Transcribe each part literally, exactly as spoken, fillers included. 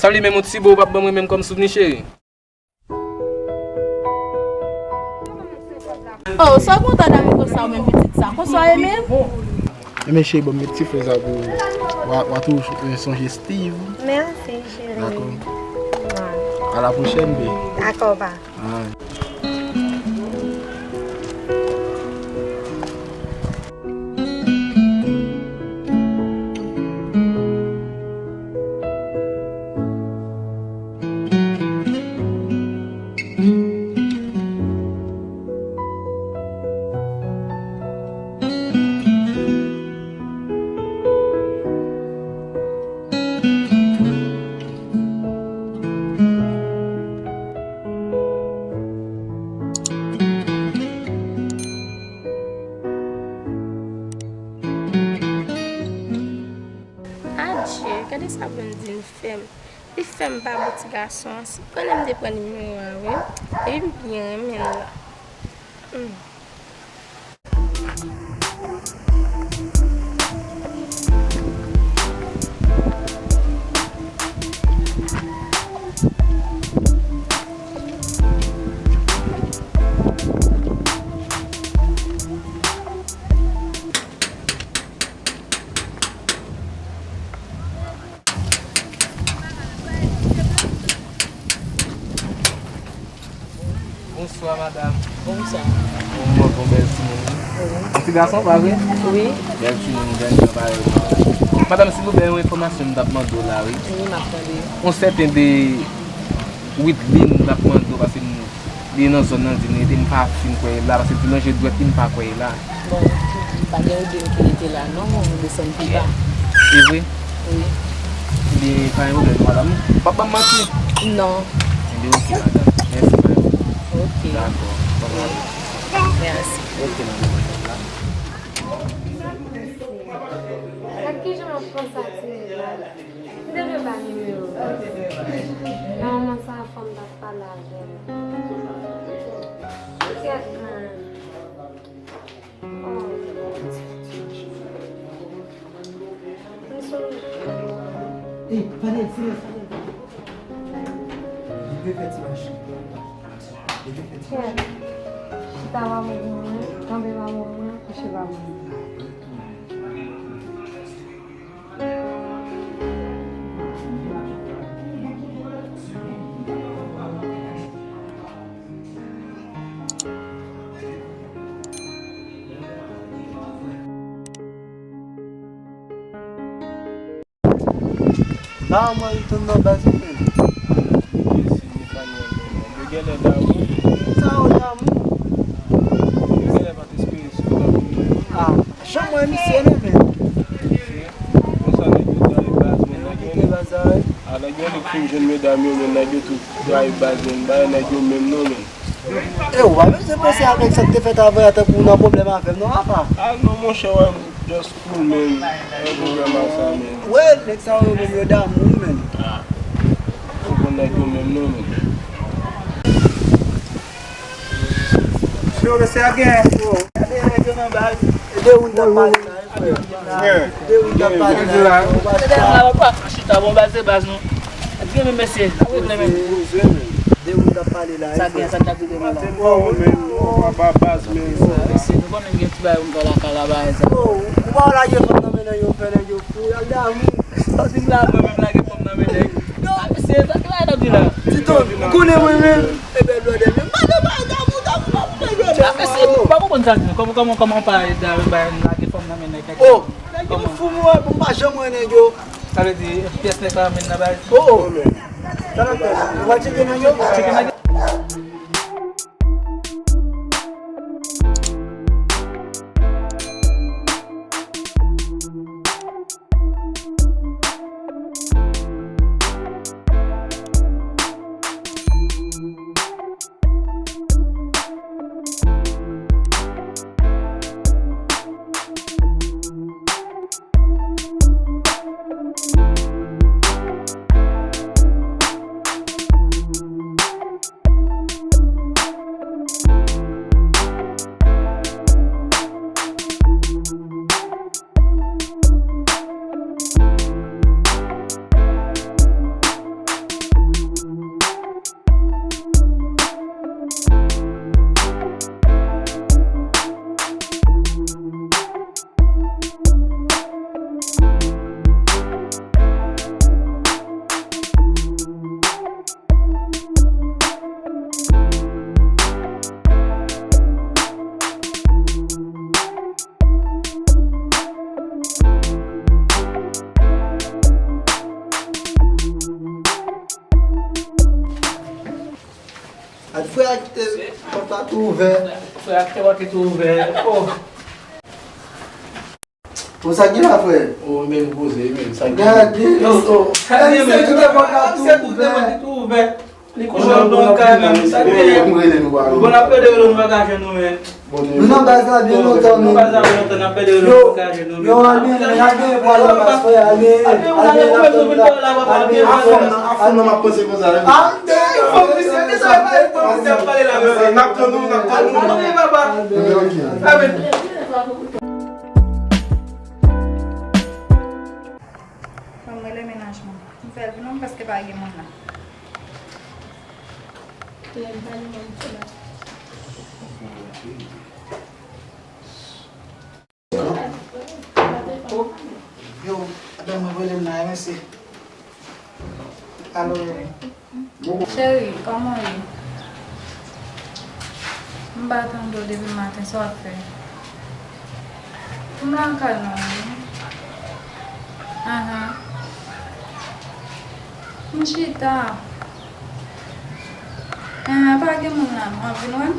Sa vle di menm yon ti bo ou p ap ban mwen menm kòm souvni, cheri? Oh, sa w kontan dami konsa ou menm pitit sa? Konsa w ye menm? Ebyen cheri, ban m met ti flè sa pou ou. W a, w a toujou sonje Steve. Mèsi, cheri. Dakò. Wa. A la pwochèn, baby. Dakò, pa. Alright. Adje, gade sa Blondine fè m. Li fè m pa bo ti gason an. Si konnen m te pran nimewo a, wi. Epi m byen renmen l la. Hmm. Bonswa, madanm. Bonswa. Ou montre yon bèl timoun, wi. Wi. Yon ti gason, pa vre? Wi. Bèl timoun, jèn jan parèy ou. Madanm, silvouplè, yon enfòmasyon m t ap mande w la, wi. Wi, m ap tande. Yon sèten de Widlin, m t ap mande w, paske m Li nan zòn nan, di m rete, m pa fin kwè l la, paske l te lonje dwèt li, m pa kwè l la. Bon, m pa gen Widlin ki rete la, non, m desann pi ba. Se vre? Wi. Ebyen, pa gen pwoblèm, madanm. Ou p ap ban m manti? Non. Ebyen, oke, madanm. Mèsi, madanm. Oke. Dakò. Bye bye. Mèsi. Oke, madanm. Gad kijan m ap pran sa ti nèg la. M te vle ba nimewo. Nòmalman sa a fò m t ap pale avè l. Kèt menm. Oh. M sonje. Ey, pale, silans, pale. Li te fè ti machin. Li te fè ti machin. Kèt. Chita pa bon pou mwen, kanpe pa bon pou mwen, kouche pa bon pou mwen. Ba mwen li tonn nan baz ou menm. Yo genlè damou. Sa yo damou? Yo genlè pa t espere sou damou. Ah, janm wè misye non, men. Konsa nèg yo trayi baz, men nèg yo. Ah, nèg yo lik fin jwenn medam yo, men nèg yo tou trayi baz, men. Bagay nèg yo menm non, men. E ou pa bezwen panse avèk sa k te fèt avè a tankou w nan pwoblèm avè m non, apa. Ah non, monchè, wè m just cool, men. Mwen pwoblèm ak sa, men. Wè, nèg sa yo menm yo damou, men. Ah. Ou konn nèg yo menm non, men. Yo, mesye a gen. Gade nèg yo nan baz. E de ou n t ap pale la, e frè? Frè. De ou n t ap pale la, e frè? Chita, bon, baz se baz nou. Gen men mesye, ap regle men. De ou n t ap pale la, e frè? Sa gen, sa n t ap di demen la. Oh, men, oh, papa baz, men. Mesye, nou konnen gen ti bagay pou n fè lakay la, bagay sa. Oh, ou pa lage fanm nan men nèg yo, fè nèg yo fou, y al damou. Sa di m la, mwen menm lage fanm nan men nèg. Non, mesye, sa ki bagay n ap di la? Ti Ton, ou konnen mwen menm. E bèl blòdè m yo. M pa nan bagay damou, damou, m pa nan bagay damou. Mesye, m pa konprann sa di nou. Kòman, kòman, kòman w pa lage fanm nan men nèg, nèg? Oh, nèg yo fou, mwen, m pa janm wè nèg yo. Sa vle di, pyès nèg pa renmen nan baz? Oh, oh. Sa n ap fè? Ou va tcheke nèg yo? Tcheke nèg yo. Pòt la tou ouvè. Frè, achte pòt li tou ouvè. Oh. Bon, sa gen la, frè? Oh, men nou poze, men sa gen. Gade, yo, oh. Sa gen, men. Misye kite pòt la tou ouvè. Li kouche anndan kay menm, sa gen. Bon, n ap pede yo, nou pa ka jwenn nou, men. Nou nan baz la byen lontan, men. Nan baz la byen lontan, n ap pede yo, nou pa ka jwenn nou, men. Yo, Alvin, men, Alvin, pral nan baz, frè, Alvin, Alvin, n ap tann ou la. Alvin, a fòm nan, a fòm nan, m ap panse konsa, wi. Ah, fòm misye, misye, fòm misye ap pale la, mesye. N ap tann ou, n ap tann ou. Alvin, papa. Alvin. Fò m rele mennaj mwen. M fè l vin non, paske pa gen moun la. Oh, yo, madanm mwen rele m la, mesye. Alo. Cheri, kòman w ye? M pa tande w depi maten, sa w ap fè? M lakay mwen wi. Ahan. M chita. Ahan, pa gen moun la non, w ap vin wè m?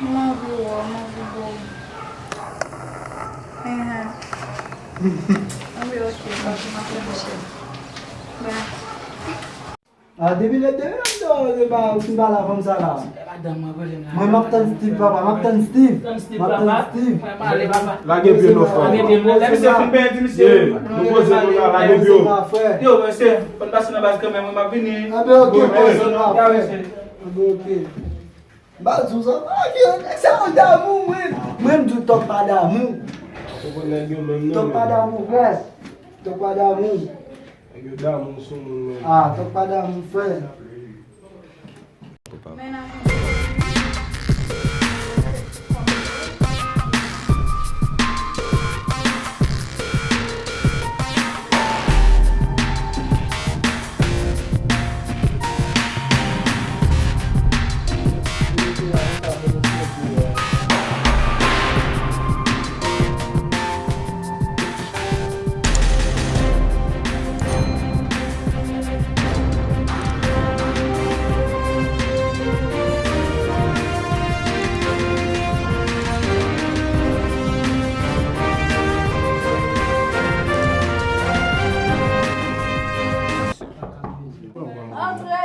M anvi wè w, m anvi wè w. Ahan. Anben, ok, ok, m ap tann ou, cheri. Bye. Ah, depi lè, depi lè m te wè w, se pa, ou fin pale a fanm sa la. Mwen, m ap tann Steve, papa, m ap tann Steve. M ap tann Steve. Lage pye non, frè. Lè misye fin benyen, di misye. Nou poze nou la, lage pye. Yo, mesye, fò n pase nan baz kanmenm, mwen, m ap vini. Anben, ok, poze nou la, frè. Anben, ok. M pa di w sa, pa gen, nèg sa yo damou, mwen. Mwen, m di w tòk pa damou. Tòk pa damou, frè. Tòk pa damou. Nèg yo damou sou moun, men. Ah, tòk pa damou, frè. Antre!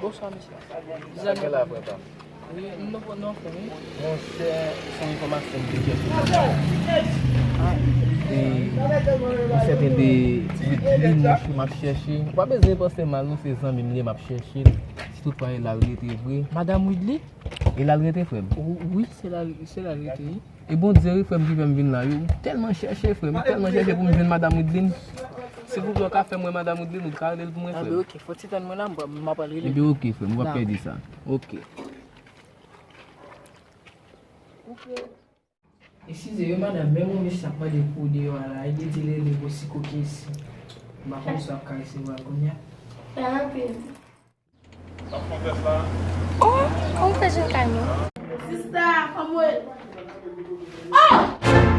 Bonswa, mesye. Sa gen la, frè pa m? Wi, m nan pran non, frè, wi. Monchè, se yon enfòmasyon m te chèche. Ah, e, yon sèten de Widley, monchè, m ap chèche. Ou pa bezwen panse mal, non, se zanmi m li ye, m ap chèche l. Si toutfwa e la l rete vre. Madanm Widley? E la l rete, frè m. Wi, se la, se la l rete, wi. E Bondye wi, frè m, ki fè m vin la, wi. M tèlman chèche, frè m, m tèlman chèche pou m jwenn madanm Widlin. Silvouplè, ou ka fè m wè madanm Widlin, ou ka rele l pou mwen, frè m. Anben, ok, fò ti tann mwen la, m, m ap al rele. Enben, ok, frè m, ou p ap pèdi sa. Ok. Eskize wi, madanm, men yon mesye ap mande pou ou deyò a la, li di l rele Bosiko Kesi. M pa konn si w ap ka resevwa l kounye a. Fè anpil. Ap fè tès la. Oh, kòman fè jan kay mwen? Sista, kòman w ye? Oh!